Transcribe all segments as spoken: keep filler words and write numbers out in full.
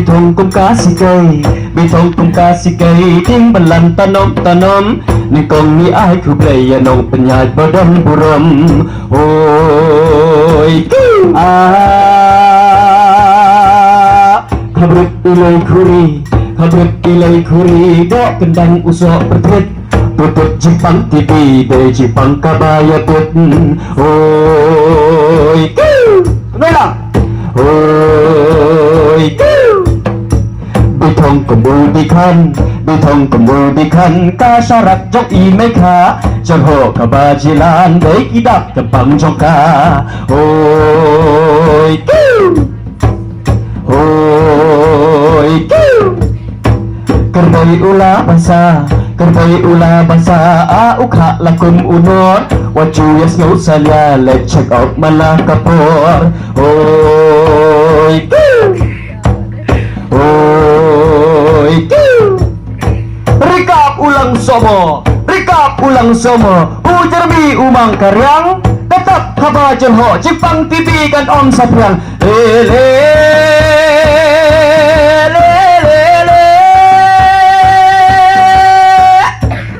Bi thong kum ka sikai, bi thong kum ka sikai, ding balan tanom tanom. Nyngkong ngi ai khublei ïa nongpynïaid ba don burom. Hoi. Ah. Khabrut ilai khuri, khabrut ilai khuri, doh kyndang u soh pyrthit. Tutut jingpang tibi, dei jingpang kaba ïa bit. Hoi. Noi lang. Hoi. Bi thong kumbu bi khan, bi thong kumbu bi khan, ka sharak jong i mei kha. Jong ho kaba jilan, dei ki dak ka bang jong ka. Hoi. Hoi. Kyrbai u la basa, kyrbai u la basa, a u kha la kum u nor. Wat ju ïa sngew salia, leit check up man la ka por. Hoi. Hoi. Rikap u lang somo, rikap u lang somo, u Jermi u mang kariang, ka tap haba jan ho, jingpang tibi kan ong saphriang. Le, le, le, le, le.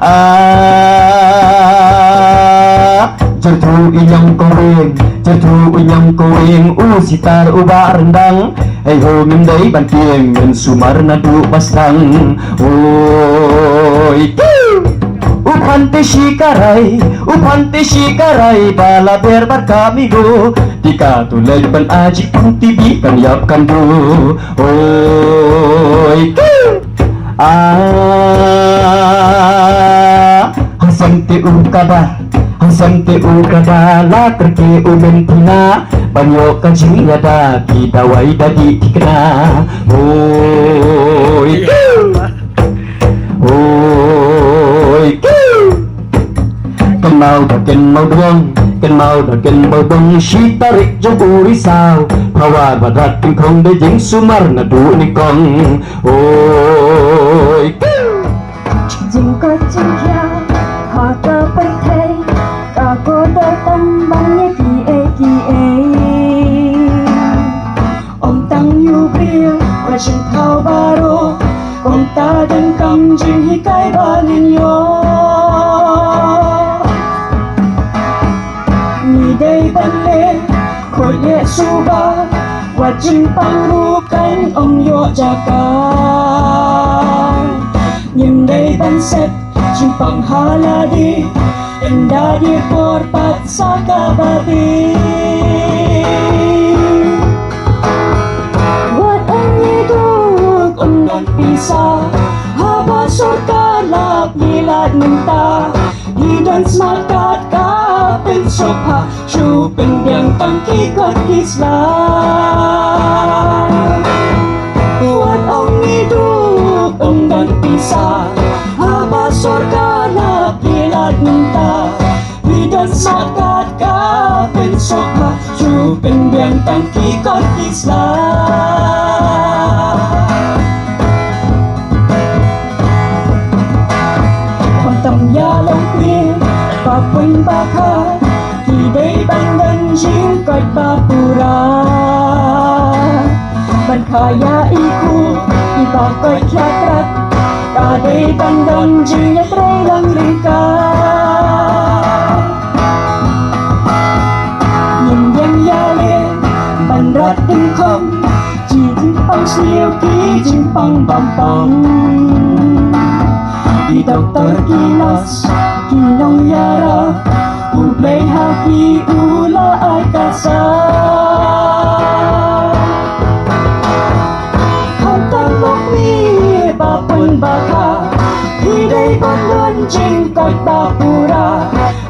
Ah, jerthu i nyong kawing, jerthu i nyong kawing, u sitar u ba rendang. Hei ho, ngim dei ban tieng, ngin sumar naduh ba sdang. Oi, kiu! U phan te shi karai, u phan te shi karai, ba la ber bad ka milo. Te kato leit ban aji pang tibi kan ïap kan duh. Oi, kiu! Ah, hasem te u kada, hasem te u kada, la kyrkieh u mynthina, ban ïoh ka jingïada, ki dawai da dih thikna. Hoi kiu! Hoi kiu! Kynmaw da kynmaw dwong, kynmaw da kynmaw dwong, shi tarik jong u risaw, pawar ba dat tyngkhong, dei jingsumar naduh nyngkong. Oi kiu! Jingkoit jingkhiah ha ka pyrthei, ka kordor tang ban ïa kiei kiei. Ym tang ïa u briew wat jingthaw baroh, kumta donkam jinghikai ba ngin ïoh. Ngi dei ban leh khuid leh suba, wat jingpang ruh kan ym ïoh jaka. Ngim dei ban set jingpang ha lade, ynda dei por pat sa kaba bit. Wat ong ngi duk ym don pisa, haba sorkar lap ngi lait mynta. Ngi don smat kat ka pynsuk ha, shu pynbiang tang ki kot ki sla. Wat ong ngi duk ym don pisa, haba sorkar lap ngi lait mynta. Ngi don smat kat ka pynsuk ha, shu pynbiang tang ki kot ki sla. Khamtam ïa longkmie ba pun ba kha, ki dei ban don jingkoit ba pura. Ban kha ïa i khun iba koit khia krat, ka dei ban don jingïatreilang ryngkat. Ngim biang ïaleh ban rat tyngkhong, ki jingpang sniew ki jingpang bam pang. Ki doktor ki nurse ki nongïarap, U Blei ha ki u la ai ka sah. Khamtam longkmie ba pun ba kha, ki dei ban don jingkoit ba pura.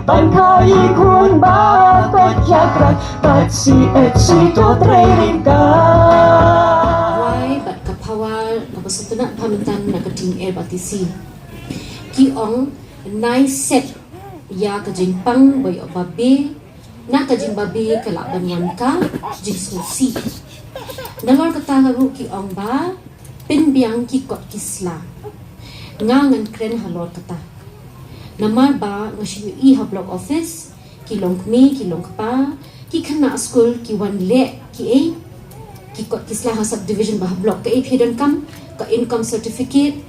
Ban kha i khun ba koit khia krat, bad C H C to trei ryngkat. Wai bad ka power kaba sngewtynnat bha mynta na ka T N R bad T C. Ki ong nai set ïa ka jingpang ba ïoh babe, na ka jingbabe ka lah ban wan ka jingsngewsih. Nalor kata ruh ki ong ba pynbiang ki kot ki sla. Nga ngan kren halor kata. Namar ba nga shu ïohi ha block office, ki longkmie, ki longkpa, ki khynnah skul, ki wan leh kiei. ki kot ki sla ha subdivision bad ha block, kaei phi donkam? Ka income certificate,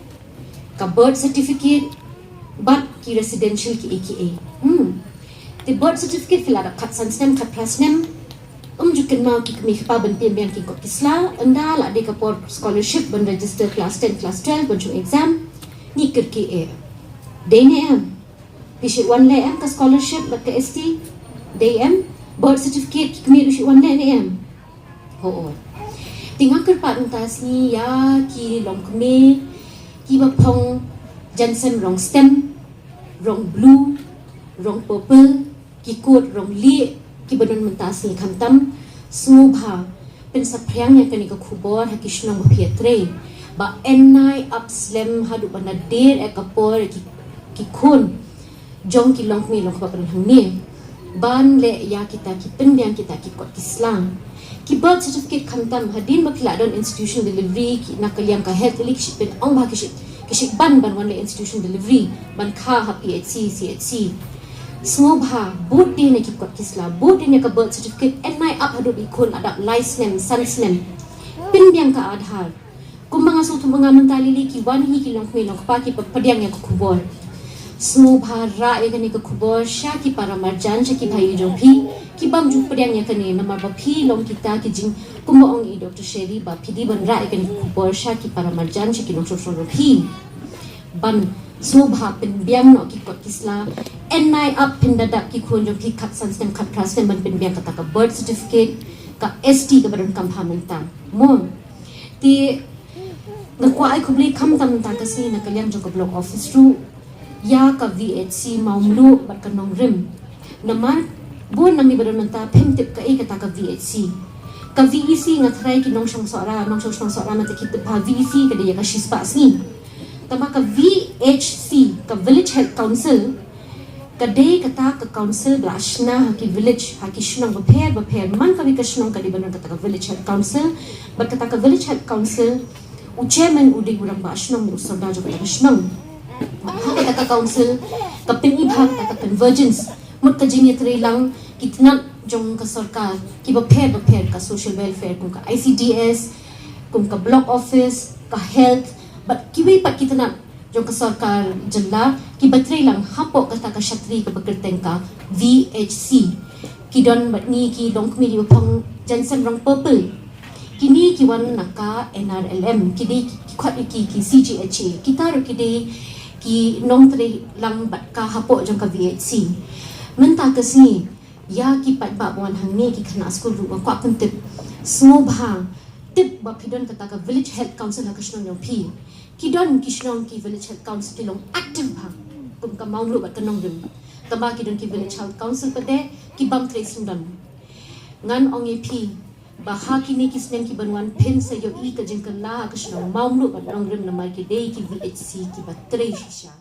ka birth certificate, bad ki residential kiei kiei. Hmm. Te birth certificate phi la dap khatsan snem, khatphra snem, ym ju kynmaw ki kmie ki kpa ban pynbiang ki kot ki sla. Ynda la dei ka por scholarship ban register class ten, class twelve, ban shong exam, ngi kyrkieh. Dei ne em? Phi shait wan leh em ka scholarship bad ka S T? Dei em? Birth certificate ki kmie u shait wan leh ne em? Hooid. Te nga kyrpad mynta sngi ïa ki longkmie kiba phong jaiñsem rong stem, rong blue, rong purple, ki kot rong lieh kiba don mynta sngi, khamtam, sngewbha pynsaphriang ïa kane ka khubor ha ki shnong ba phi ïatrei, ba yn nai ap slem haduh ba nadir ïa ka por ïa ki, ki khun jong ki longkmie longkpa ba don hangne ban leh ïa kita ki, pynbiang kita ki kot ki sla. Ki birth certificate, khamtam, hadien ba phi la don institution delivery, ki na ka liang ka health, ki shait pyn-ong ba ki shait, ki shait ban, ban wan leh institution delivery, ban kha ha P H C, C H C. Sngewbha bud dien ïa ki kot ki sla, bud dien ïa ka birth certificate, yn nai ap haduh ba i khun la dap lai snem, san snem. Pynbiang ka Aadhaar. Kumba nga sngewthuh mynta, lei lei ki wan hi ki longkmie longkpa ki pdiang ïa ka khubor. Sngewbha rah ïa kane ka khubor sha ki para marjan, sha ki bhai jong phi ki bym ju pdiang ïa kane, namar ba phi long kita ki jing, kumba ong i Doctor Sherry, ba phi dei ban rah ïa kane ka khubor sha ki para marjan, sha ki nongshong shnong jong phi. Ban sngewbha pynbiang noh ki kot ki sla, yn nai ap, pynda dap ki khun jong phi khatsan snem, khatphra snem ban pynbiang kata ka birth certificate, ka S T kaba donkam ha mynta. Mo. Te nga kwah ai khublei khamtam mynta ka sngi na ka liang jong ka block office ruh ïa ka V H C Mawmluh bad ka Nongrim. Namar bun na ngi ba don mynta phim tip kaei kata ka V H C. Ka V E C, nga tharai ki nongshong Sohra, nongshong shnong Sohra mynta ki tip ba V E C ka dei ïa ka shispah sngi. Tangba ka V H C, ka Village Health Council, ka dei kata ka council ba la shna ha ki village, ha ki shnong bapher bapher. Man kawei ka shnong ka dei ban don kata ka Village Health Council, bad kata ka Village Health Council, u chairman u dei u rangbah shnong, u sordar jong kata ka shnong. Ha kata ka council ka pyni bha kata ka convergence, mut ka jingïatreilang ki tnat jong ka sorkar kiba pher bapher, ka social welfare kum ka I C D S, kum ka block office, ka health, bad kiwei pat ki tnat jong ka sorkar jylla kiba treilang hapoh kata ka shatri kaba kyrteng ka V H C. Ki don bad ngi ki longkmie kiba phong jaiñsem rong purple. Kine ki wan na ka N R L M, ki dei ki, ki khot ïa ki, ki C G H A. Kita ruh ki dei ki nongtreilang bad ka hapoh jong ka V H C. Mynta ka sngi, ïa ki paidbah ba wan hangne, ki khynnah skul ruh, nga kwah pyntip, sngewbha tip ba phi don kata ka Village Health Council ha ka shnong jong phi. Ki don ki shnong ki Village Health Council ki long active bha, kum ka Mawmluh bad ka Nongrim. Tangba ki don ki Village Health Council pat de ki bym trei syndon. Ngan ong ïa phi ba ha kine ki snem ki ban wan phin sa ïohi ka jingkylla ha ka shnong Mawmluh bad Nongrim namar ki dei ki V H C kiba trei shisha.